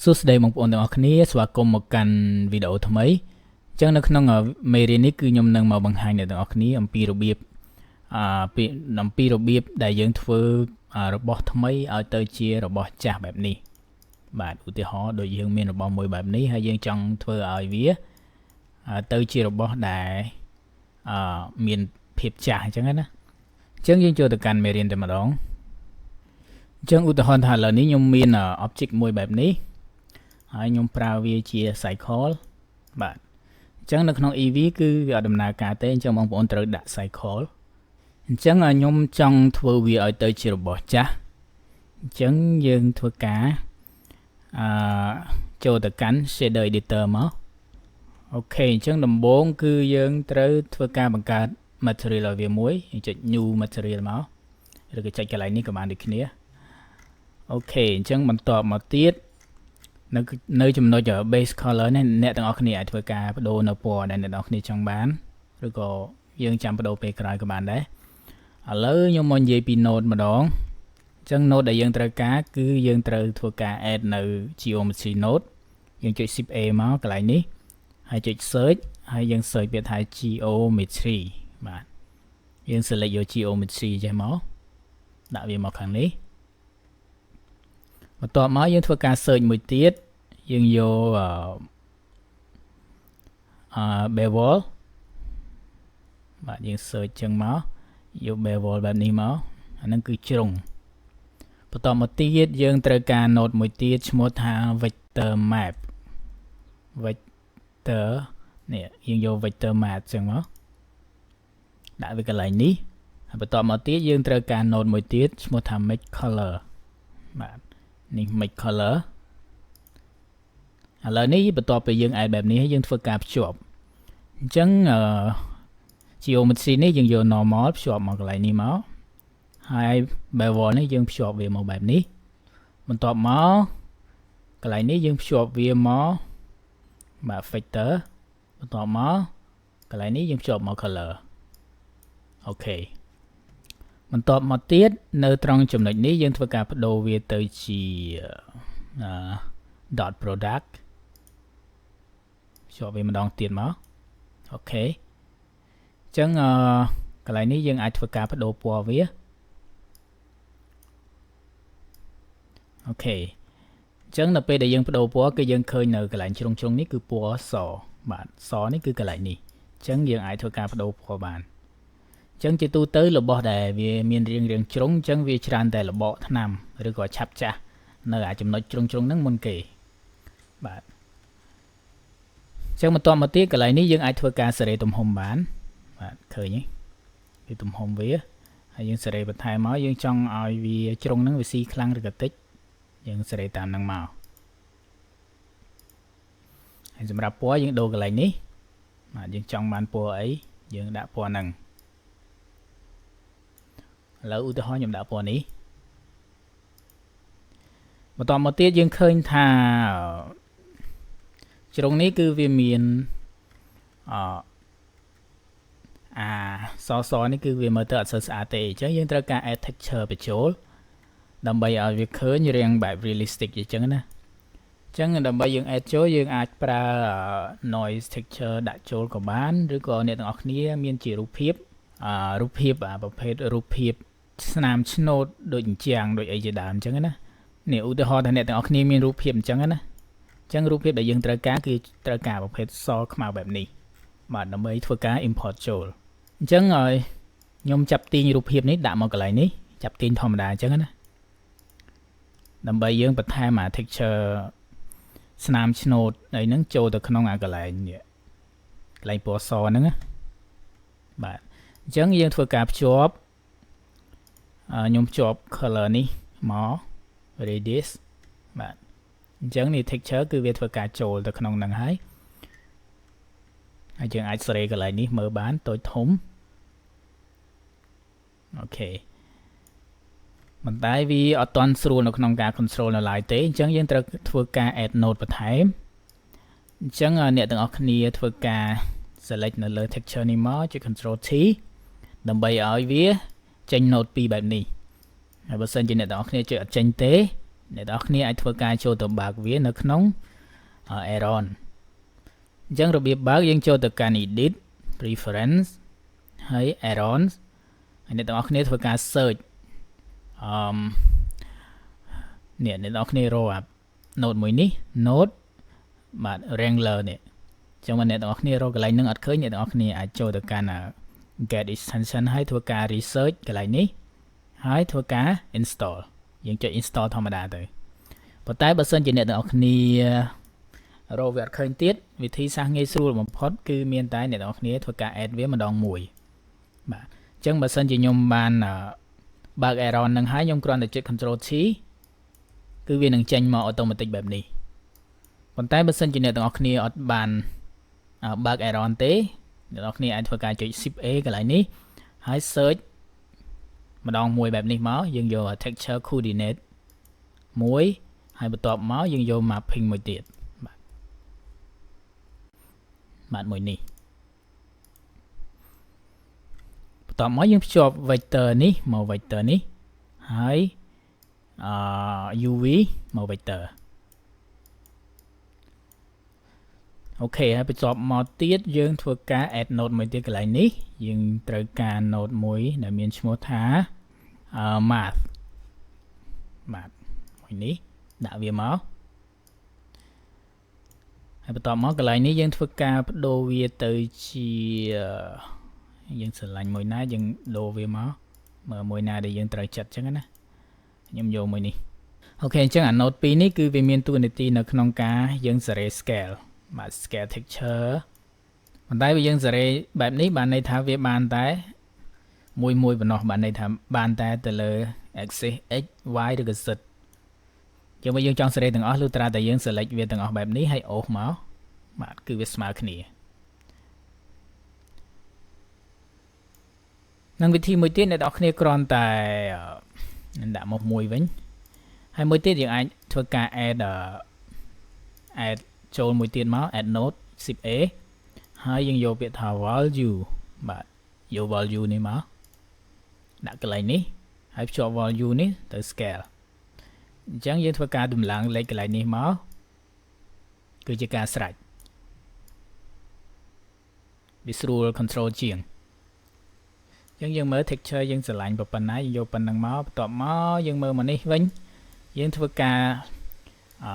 សួស្តីបងប្អូនទាំងអស់គ្នាស្វាគមន៍មកកាន់វីដេអូថ្មីអញ្ចឹងនៅក្នុងមេរៀននេះគឺខ្ញុំនឹងមកបង្ហាញអ្នកទាំងអស់គ្នាអំពីរបៀបអឺពីអំពីរបៀបដែលយើងធ្វើរបស់ថ្មីឲ្យទៅជារបស់ចាស់បែបនេះបាទឧទាហរណ៍ដូចយើងមានរបស់មួយបែបនេះហើយយើងចង់ធ្វើឲ្យវាទៅជារបស់ដែលអឺមានភាពចាស់អញ្ចឹងណាអញ្ចឹងយើងចូលទៅកាន់មេរៀនតែម្ដងអញ្ចឹងឧទាហរណ៍ថាឥឡូវនេះខ្ញុំមាន object មួយបែបនេះហើយខ្ញុំប្រើវាជា cycle បាទអញ្ចឹងនៅក្នុង Eevee គឺវាអត់ដំណើរការទេអញ្ចឹងបងប្អូនត្រូវដាក់ cycle អញ្ចឹងខ្ញុំចង់ធ្វើវាឲ្យទៅជារបស់ចាស់អញ្ចឹងយើងធ្វើការអឺចូលទៅកាន់ shader editor មក OK អញ្ចឹងដំបូងគឺយើងត្រូវធ្វើការបង្កើត material ឲ្យវាមួយយើងចុច new material មកឬក៏ចុចកន្លែងនេះក៏បានដូចគ្នា OK អញ្ចឹងបន្ទាប់មកទៀតនៅនៅចំណុច base color នេះអ្នកទាំងអស់គ្នាអាចធ្វើការបដូរនៅពណ៌ដែលអ្នកទាំងអស់គ្នាចង់បានឬក៏យើងចាំបដូរពេលក្រោយក៏បានដែរឥឡូវខ្ញុំមកនិយាយពី node ម្ដងអញ្ចឹង node ដែលយើងត្រូវការគឺយើងត្រូវធ្វើការ add នៅ geometry node យើងចុច shift A មកកន្លែងនេះហើយចុច search ហើយយើង search ពាក្យថា geometry បាទយើង select យក geometry ចេះមកដាក់វាមកខាងនេះបន្ទាប់មកយើងធ្វើការ search មួយទៀតយើងយកអឺ bevel បាទយើង search ចឹងមកយក bevel បែបនេះមកអាហ្នឹងគឺជ្រុងបន្តមកទៀតយើងត្រូវការ node មួយទៀតឈ្មោះថា vector map vector នេះយើងយក vector map ចឹងមកដាក់វាកន្លែងនេះហើយបន្តមកទៀតយើងត្រូវការ node មួយទៀតឈ្មោះថា make color បាទនេះ make color ឥឡូវនេះបន្ទាប់ពីយើង add បែបនេះយើងធ្វើការភ្ជាប់អញ្ចឹងអឺ geometry នេះយើងយក normal ភ្ជាប់មកកន្លែងនេះមកហើយ bevel នេះយើងភ្ជាប់វាមកបែបនេះបន្ទាប់មកកន្លែងនេះយើងភ្ជាប់វាមកបាទ vector បន្ទាប់មកកន្លែងនេះយើងភ្ជាប់មក color OK បន្ទាប់មកទៀតនៅត្រង់ចំណុចនេះយើងធ្វើការបដូរវាទៅជា dot product ភ្ជាប់វាម្ដងទៀតមក OK អញ្ចឹងអឺកន្លែងនេះយើងអាចធ្វើការបដូរពណ៌វា OK អញ្ចឹងនៅពេលដែលយើងបដូរពណ៌គឺយើងឃើញនៅកន្លែងជ្រុងជ្រុងនេះគឺពណ៌សបាទសនេះគឺកន្លែងនេះអញ្ចឹងយើងអាចធ្វើការបដូរពណ៌បានអញ្ចឹងជាទូទៅរបស់ដែលវាមានរាងរាងជ្រុងអញ្ចឹងវាច្រើនតែរបកថ្នាំឬក៏ឆាប់ចាស់នៅអាចំណុចជ្រុងជ្រុងហ្នឹងមុនគេបាទអញ្ចឹងបន្តមកទៀតកន្លែងនេះយើងអាចធ្វើការសេរីទំហំបានបាទឃើញទេគឺទំហំវាហើយយើងសេរីបន្ថែមមកយើងចង់ឲ្យវាជ្រុងហ្នឹងវាស៊ីខ្លាំងឬក៏តិចយើងសេរីតាមហ្នឹងមកហើយសម្រាប់ពណ៌យើងដូរកន្លែងនេះបាទយើងចង់បានពណ៌អីយើងដាក់ពណ៌ហ្នឹងឥឡូវឧទាហរណ៍ខ្ញុំដាក់ពណ៌នេះបន្តមកទៀតយើងឃើញថាជ្រុងនេះគឺវាមានអអាសសនេះគឺវាមើលទៅអត់សូវស្អាតទេអញ្ចឹងយើងត្រូវការ add texture បញ្ចូលដើម្បីឲ្យវាឃើញរាងបែប realistic អញ្ចឹងណាអញ្ចឹងដើម្បីយើង add ចូលយើងអាចប្រើ noise texture ដាក់ចូលក៏បានឬក៏អ្នកទាំងអស់គ្នាមានជារូបភាពរូបភាពប្រភេទរូបភាពស្នាមឆ្នូតដូចអញ្ចាំងដូចអីជាដើមអញ្ចឹងណានេះឧទាហរណ៍ថាអ្នកទាំងអស់គ្នាមានរូបភាពអញ្ចឹងណាអញ្ចឹងរូបភាពដែលយើងត្រូវការគឺត្រូវការប្រភេទសខ្មៅបែបនេះបាទដើម្បីធ្វើការ import ចូលអញ្ចឹងឲ្យខ្ញុំចាប់ទាញរូបភាពនេះដាក់មកកន្លែងនេះចាប់ទាញធម្មតាអញ្ចឹងណាដើម្បីយើងបន្ថែមអា texture ស្នាមឆ្នូតអីហ្នឹងចូលទៅក្នុងអាកន្លែងនេះកន្លែងពណ៌សហ្នឹងណាបាទអញ្ចឹងយើងធ្វើការភ្ជាប់ខ្ញុំភ្ជាប់ color នេះមក radius បាទអញ្ចឹងនេះ texture គឺវាធ្វើការចូលទៅក្នុងហ្នឹងហើយហើយយើងអាចសេរីកន្លែងនេះមើលបានតូចធំ OK ប៉ុន្តែវាអត់ទាន់ស្រួលនៅក្នុងការ control នៅឡើយទេអញ្ចឹងយើងត្រូវធ្វើការ add node បន្ថែមអញ្ចឹងអ្នកទាំងអស់គ្នាធ្វើការ select នៅលើ texture នេះមកចុច control T ដើម្បីឲ្យវាចេញ node 2បែបនេះហើយបើសិនជាអ្នកទាំងអស់គ្នាចុចអត់ចេញទេ អ្នកទាំងអស់គ្នាអាចធ្វើការចូលទៅបើកវានៅក្នុង Add-on អញ្ចឹងរបៀបបើកយើងចូលទៅកាន់ Edit Preference ហើយ Add-ons ហើយអ្នកទាំងអស់គ្នាធ្វើការ search អឺនេះអ្នកទាំងអស់គ្នារកអា node មួយនេះ node បាទ Wrangler នេះអញ្ចឹងបើអ្នកទាំងអស់គ្នារកកន្លែងហ្នឹងអត់ឃើញអ្នកទាំងអស់គ្នាអាចចូលទៅកាន់ get extension ហើយធ្វើការ research កន្លែងនេះហើយធ្វើការ install យើងចុច install ធម្មតាទៅប៉ុន្តែបើសិនជាអ្នកទាំងអស់គ្នារកវាអត់ឃើញទៀតវិធីសាស្ត្រងាយស្រួលបំផុតគឺមានតែអ្នកទាំងអស់គ្នាធ្វើការ add វាម្ដងមួយបាទអញ្ចឹងបើសិនជាខ្ញុំបានបើក add-on នឹងហើយខ្ញុំគ្រាន់តែចុច Ctrl T គឺវានឹងចេញមក automatic បែបនេះប៉ុន្តែបើសិនជាអ្នកទាំងអស់គ្នាអត់បានបើក add-on ទេអ្នកទាំងអស់គ្នាអាចធ្វើការចុច Shift A កន្លែងនេះហើយ search ម្ដងមួយបែបនេះមកយើងយក texture coordinate មួយហើយបន្ទាប់មកយើងយក mapping មួយទៀតបាទបាទមួយនេះបន្ទាប់មកយើងភ្ជាប់ vector នេះមក vector នេះហើយអឺ UV មក vector OK ហើយបន្ទាប់មកទៀតយើងធ្វើការ add node មួយទៀតកន្លែងនេះយើងត្រូវការ node មួយដែលមានឈ្មោះថា math បាទមួយនេះដាក់វាមកហើយបន្ទាប់មកកន្លែងនេះយើងធ្វើការបដូរវាទៅជាយើងស្រឡាញ់មួយណាយើងដូរវាមកមើលមួយណាដែលយើងត្រូវចិត្តអញ្ចឹងណាខ្ញុំយកមួយនេះOK អញ្ចឹងអា node 2នេះគឺវាមានតួនាទីនៅក្នុងការយើងសេរី scale បាទ scale texture ប៉ុន្តែវាយើងសេរីបែបនេះបានន័យថាវាបានតែមួយមួយប៉ុណ្ណោះបានន័យថាបានតែទៅលើ axis x y ឬក៏ z ជាងបើយើងចង់សេរីទាំងអស់លុះត្រាតែយើង select វាទាំងអស់បែបនេះហើយអូសមកបាទគឺវាស្មើគ្នានឹងវិធីមួយទៀតអ្នកនរគ្នាគ្រាន់តែដាក់មកមួយវិញហើយមួយទៀតយើងអាចធ្វើការ add ចូលមួយទៀតមក add node Shift A ហើយយើងយកពាក្យថា value បាទយក value នេះមកដាក់កន្លែងនេះហើយភ្ជាប់ value នេះទៅ scale អញ្ចឹងយើងធ្វើការតម្លើងលេខកន្លែងនេះមកគឺជាការស្រេចវាស្រួល control ជាងអញ្ចឹងយើងមើល texture យើងស្រឡាញ់ប៉ុណ្ណាយើងយកប៉ុណ្ណឹងមកបន្ទាប់មកយើងមើលមកនេះវិញយើងធ្វើការអឺ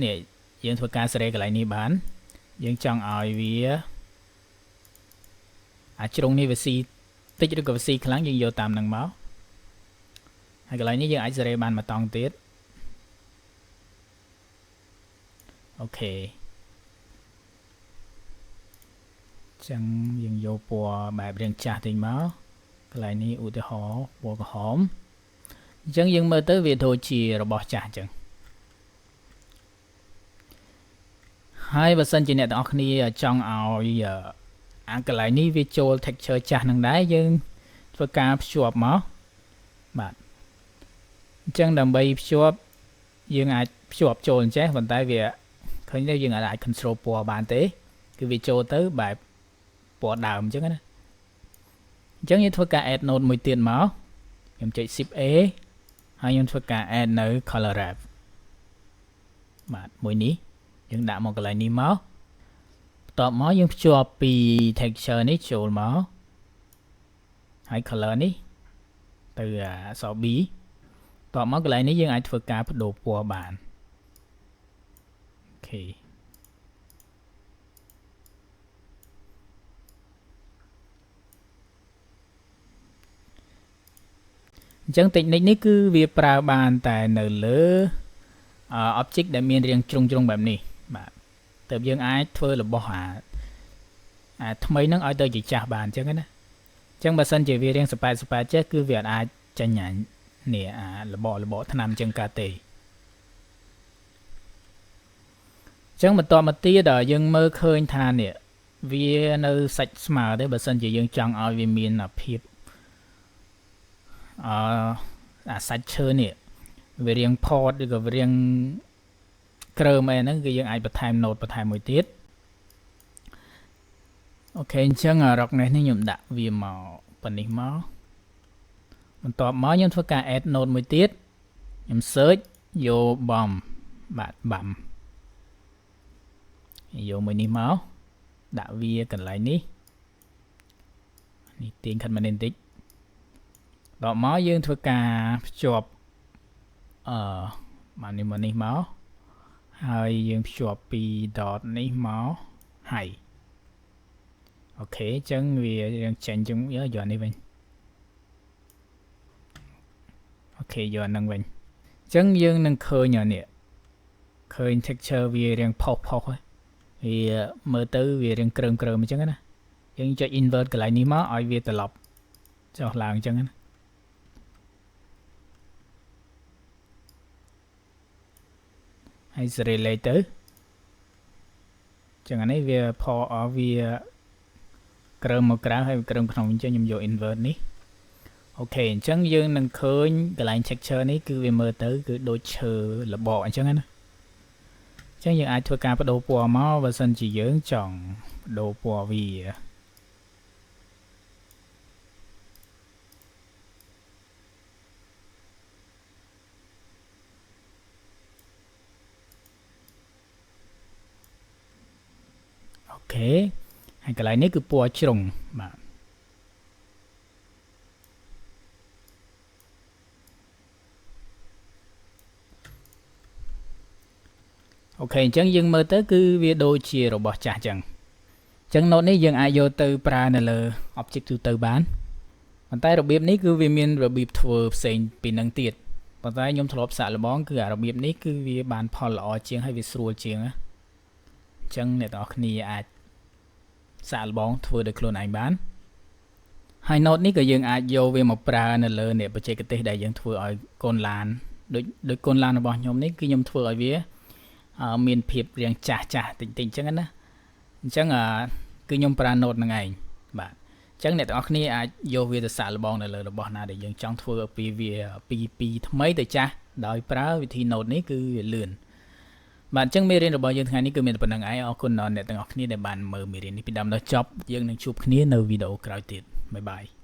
នេះយើងធ្វើការសេរីកន្លែងនេះបានយើងចង់ឲ្យវាអាជ្រុងនេះវាស៊ីតិចឬក៏វាស៊ីខ្លាំងយើងយកតាមនឹងមកហើយកន្លែងនេះយើងអាចសេរីបានមួយតង់ទៀត OK ចឹងយើងយកពណ៌បែបរាងចាស់តិចមកកន្លែងនេះឧទាហរណ៍ពណ៌ក្រហមអញ្ចឹងយើងមើលទៅវាដូចជារបស់ចាស់អញ្ចឹងហើយបើសិនជាអ្នកទាំងអស់គ្នាចង់ឲ្យអាកន្លែងនេះវាចូល texture ចាស់នឹងដែរយើងធ្វើការភ្ជាប់មកបាទអញ្ចឹងដើម្បីភ្ជាប់យើងអាចភ្ជាប់ចូលអញ្ចេះប៉ុន្តែវាឃើញទេយើងអាច control ពណ៌បានទេគឺវាចូលទៅបែបពណ៌ដើមអញ្ចឹងណាអញ្ចឹងយើងធ្វើការ add node មួយទៀតមកខ្ញុំចុច Shift A ហើយខ្ញុំធ្វើការ add នៅ color ramp បាទមួយនេះយើងដាក់មកកន្លែងនេះមកបន្ទាប់មកយើងភ្ជាប់ពី texture នេះចូលមកហើយ color នេះទៅអក្សរ B បន្ទាប់មកកន្លែងនេះយើងអាចធ្វើការបដូរពណ៌បាន OK អញ្ចឹង technique នេះគឺវាប្រើបានតែនៅលើ object ដែលមានរាងជ្រុងជ្រុងបែបនេះបាទតើយើងអាចធ្វើរបស់អាអាថ្មីហ្នឹងឲ្យទៅជាចាស់បានអញ្ចឹងណាអញ្ចឹងបើសិនជាវារាងសប៉ែតសប៉ែតចេះគឺវាអាចចេញអានេះអារបករបកថ្នាំអញ្ចឹងកើតទេអញ្ចឹងបន្តមកទៀតយើងមើលឃើញថានេះវានៅសាច់ស្មើទេបើសិនជាយើងចង់ឲ្យវាមានភាពអឺអាសាច់ឈើនេះវារៀងផតឬក៏វារៀងក្រើមអីហ្នឹងគឺយើងអាចបន្ថែម node បន្ថែមមួយទៀត OK អញ្ចឹង roughness នេះខ្ញុំដាក់វាមកប៉ុណ្នេះមកបន្ទាប់មកខ្ញុំធ្វើការ add node មួយទៀតខ្ញុំ search យកបំបាទបាំយកមួយនេះមកដាក់វាកន្លែងនេះនេះទាញខិតមកនេះបន្តិចដល់មកយើងធ្វើការភ្ជាប់មកនេះមកនេះមកហើយយើងភ្ជាប់ពី dot នេះមកហើយ OK អញ្ចឹងវាយើងចេញជាងយកនេះវិញ OK យកអានឹងវិញអញ្ចឹងយើងនឹងឃើញអានេះឃើញ texture វារាងផុសផុសហើយវាមើលទៅវារាងក្រើមក្រើមអញ្ចឹងណាយើងចុច invert កន្លែងនេះមកឲ្យវាត្រឡប់ចុះឡើងអញ្ចឹងណាហើយសេរីលេខទៅចឹងអានេះវាផអវាក្រើមមកក្រៅហើយក្រើមក្នុងអញ្ចឹងខ្ញុំយក invert នេះ OK អញ្ចឹងយើងនឹងឃើញកន្លែង texture នេះគឺវាមើលទៅគឺដូចឈើលបកអញ្ចឹងណាអញ្ចឹងយើងអាចធ្វើការបដូរពណ៌មកបើសិនជាយើងចង់បដូរពណ៌វា OK ហើយកន្លែងនេះគឺពណ៌ជ្រុងបាទ OK អញ្ចឹងយើងមើលទៅគឺវាដូចជារបស់ចាស់អញ្ចឹងអញ្ចឹង node នេះយើងអាចយកទៅប្រើនៅលើ object ទូទៅបានប៉ុន្តែរបៀបនេះគឺវាមានរបៀបធ្វើផ្សេងពីនឹងទៀតប៉ុន្តែខ្ញុំធ្លាប់សាកល្បងគឺអារបៀបនេះគឺវាបានផលល្អជាងហើយវាស្រួលជាងណាអញ្ចឹងអ្នកទាំងអស់គ្នាអាចសាកល្បងធ្វើដោយខ្លួនឯងបានហើយ node នេះក៏យើងអាចយកវាមកប្រើនៅលើអ្នកបច្ចេកទេសដែលយើងធ្វើឲ្យកូនឡានដូចកូនឡានរបស់ខ្ញុំនេះគឺខ្ញុំធ្វើឲ្យវាមានភាពរាងចាស់ចាស់តិចតិចអញ្ចឹងណាអញ្ចឹងគឺខ្ញុំប្រើ node ហ្នឹងឯងបាទអញ្ចឹងអ្នកទាំងអស់គ្នាអាចយកវាទៅសាកល្បងនៅលើរបស់ណាដែលយើងចង់ធ្វើពីវាពីថ្មីទៅចាស់ដោយប្រើវិធី node នេះគឺវាលឿនបាទអញ្ចឹងមេរៀនរបស់យើងថ្ងៃនេះគឺមានតែប៉ុណ្្នឹងឯងអរគុណដល់អ្នកទាំងអស់គ្នាដែលបានមើលមេរៀននេះពីដើមដល់ចប់យើងនឹងជួបគ្នានៅវីដេអូក្រោយទៀតបាយបាយ។